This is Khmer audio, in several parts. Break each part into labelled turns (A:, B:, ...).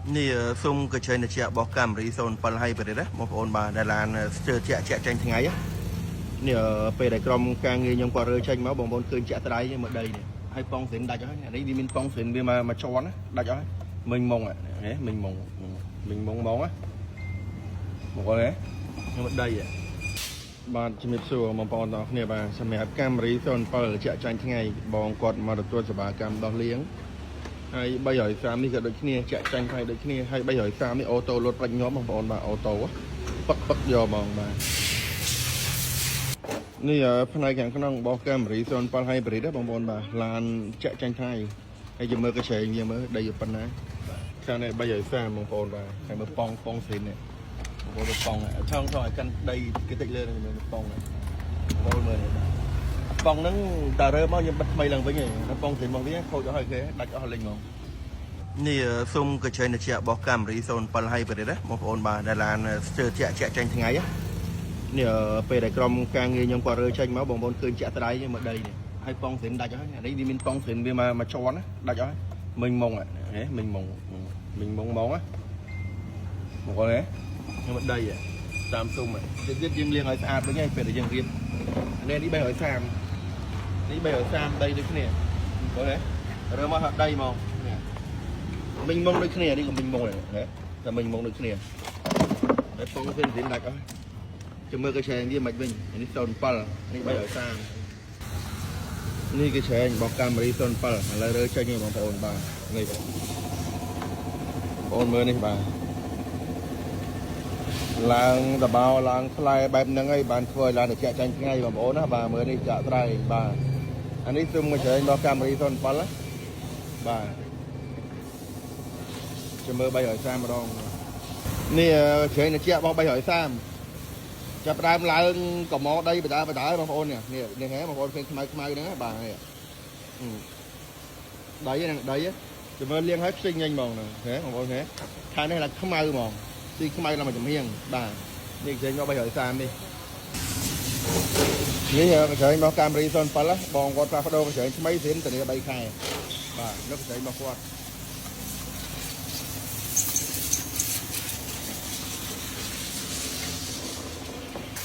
A: នេះស៊ុំកញ្ឆេងត្រជាក់របស់Camry 07 Hybrid ណាបងប្អូនបាទដែលឡានស្ទើរជាក់ជាក់ចេញថ្ងៃណានេះពេលដែលក្រុមការងារខ្ញុំគាត់រើចេញមកបងប្អូនឃើញជាក់ស្ដែងមើលដីនេះហើយប៉ងស្រិនដាច់ហើយនេះវាមានប៉ងស្រិនវាមកមកជន់ណាដាច់ហើយមិញមុងហេមិញមុងមិញមុងហ្មងណាបងប្អូនហេខ្ញុំដីបាទជំរាបសួរបងប្អូនទាំងអស់គ្នាបាទសម្រាប់Camry 07ជាក់ចាញ់ថ្ងៃបងគាត់មកទទួលសេវាកម្មដោះលាង ហើយ330នេះក៏ដូចគ្នាចាក់ចាញ់ផ្នែកដូចគ្នាហើយ330នេះauto លោតប្រាច់ញាប់បងប្អូនបាទ auto ពឹកពឹកយកហ្មងបាទនេះផ្នែកខាងក្នុងរបស់ Camry 07 Hybrid បងប្អូនបាទឡានចាក់ចាញ់ថ្លៃហើយយើងមើលកញ្ច្រែងយើងមើលដីប៉ុណ្ណាខាងនេះ330បងប្អូនបាទហើយមើលប៉ងប៉ងស្រីនេះបងប្អូនមើលប៉ងថងថងឲ្យកាន់ដីគេតិចលើនេះមើលប៉ងនេះបងប្អូនមើលនេះបាទប៉ងហ្នឹងតើរើមកយើងបិទថ្មីឡើងវិញឯងប៉ងស្រីមកវាខូចអស់ហើយគេដាច់អស់លេងហ្មងនេះស៊ុំកញ្ឆេងត្រជាក់របស់ Camry 07 Hybrid ណាបងប្អូនបាទដែលឡានស្ទើរជាក់ជាក់ចេញថ្ងៃណានេះពេលដែលក្រុមការងារខ្ញុំគាត់រើចេញមកបងប្អូនឃើញជាក់ស្ដែងមើលដីនេះហើយប៉ងស្រិនដាច់ហើយនេះវាមានប៉ងស្រិនវាមកមកជន់ណាដាច់ហើយមិញមុងហេមិញមុងមិញមុងហ្មងណាបងប្អូនហេខ្ញុំដីតាមស៊ុំទៀតទៀតយើងលាងឲ្យស្អាតវិញហើយពេលដែលយើងរៀបនេះនេះ330នេះ330ដីដូចគ្នាបងប្អូនហេរើមកហាក់ដីហ្មងនេះ មិញមុងដូចគ្នានេះក៏មិញមុងដែរណាតែមិញមុងដូចគ្នាតែពងវាស៊ីនដាច់អស់ចាំមើលកញ្ឆែងវាមិនវិញនេះ07នេះ330នេះកញ្ឆែងរបស់ Camry 07ឥឡូវរើចេញឯងបងប្អូនបាទនេះបងប្អូនមើលនេះបាទឡើងដបោឡើងផ្លែបែបហ្នឹងហើយបានធ្វើឲ្យឡើងត្រជាក់ចាញ់ថ្ងៃបងប្អូនណាបាទមើលនេះចាក់ត្រែងបាទអានេះស៊ុំកញ្ឆែងរបស់ Camry 07ណាបាទចាំមើល330ម្ដងនេះជ្រែងត្រជាក់របស់330ចាប់ដើមឡើងកមដីបដាបដាបងប្អូននេះនេះនេះហ៎បងប្អូនឃើញខ្មៅខ្មៅហ្នឹងបាទនេះដីហ្នឹងដីចាំមើលលាងឲ្យផ្សេងញញហ្មងហ្នឹងហ៎បងប្អូនហ៎ខាងនេះឡើងខ្មៅហ្មងស៊ីខ្មៅឡើងមកចំហៀងបាទនេះជ្រែងរបស់330នេះនេះជ្រែងរបស់ Camry 07បងគាត់ផ្លាស់ប្ដូរជ្រែងថ្មីស្រៀនធានា3ខែបាទនោះជ្រែងរបស់គាត់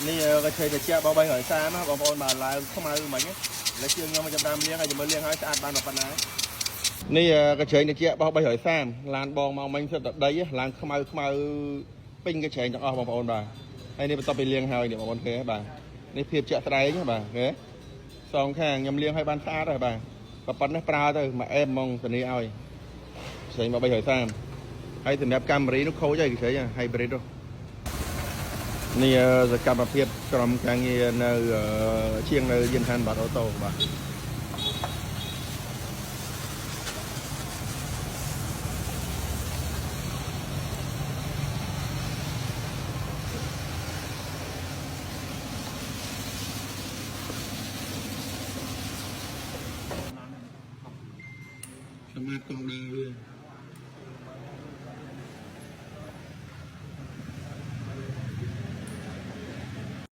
A: នេះក៏ឆេតិចរបស់330ណាបងប្អូនបាទឡើងខ្មៅមិញឥឡូវជាងខ្ញុំមកចាំតាមលាងហើយចាំមើលលាងហើយស្អាតបានប៉ុណ្ណានេះកញ្ច្រែងតិចរបស់330ឡានបងមកមិញសិតតែដីឡើងខ្មៅខ្មៅពេញកញ្ច្រែងទាំងអស់បងប្អូនបាទហើយនេះបន្ទាប់ពីលាងហើយនេះបងប្អូនឃើញបាទនេះភាពជាក់ស្ដែងបាទឃើញសងខាងខ្ញុំលាងឲ្យបានស្អាតហើយបាទប៉ុណ្ណេះប្រើទៅមកអែមហ្មងធានាឲ្យផ្សេងមក330ហើយសម្រាប់Camry នោះខូចហើយកញ្ច្រែង hybrid នោះ នេះសកម្មភាពក្រុមការងារនៅជាងនៅយានដ្ឋានបាត់អូតូបាទសម្រាប់កង់ដើរវា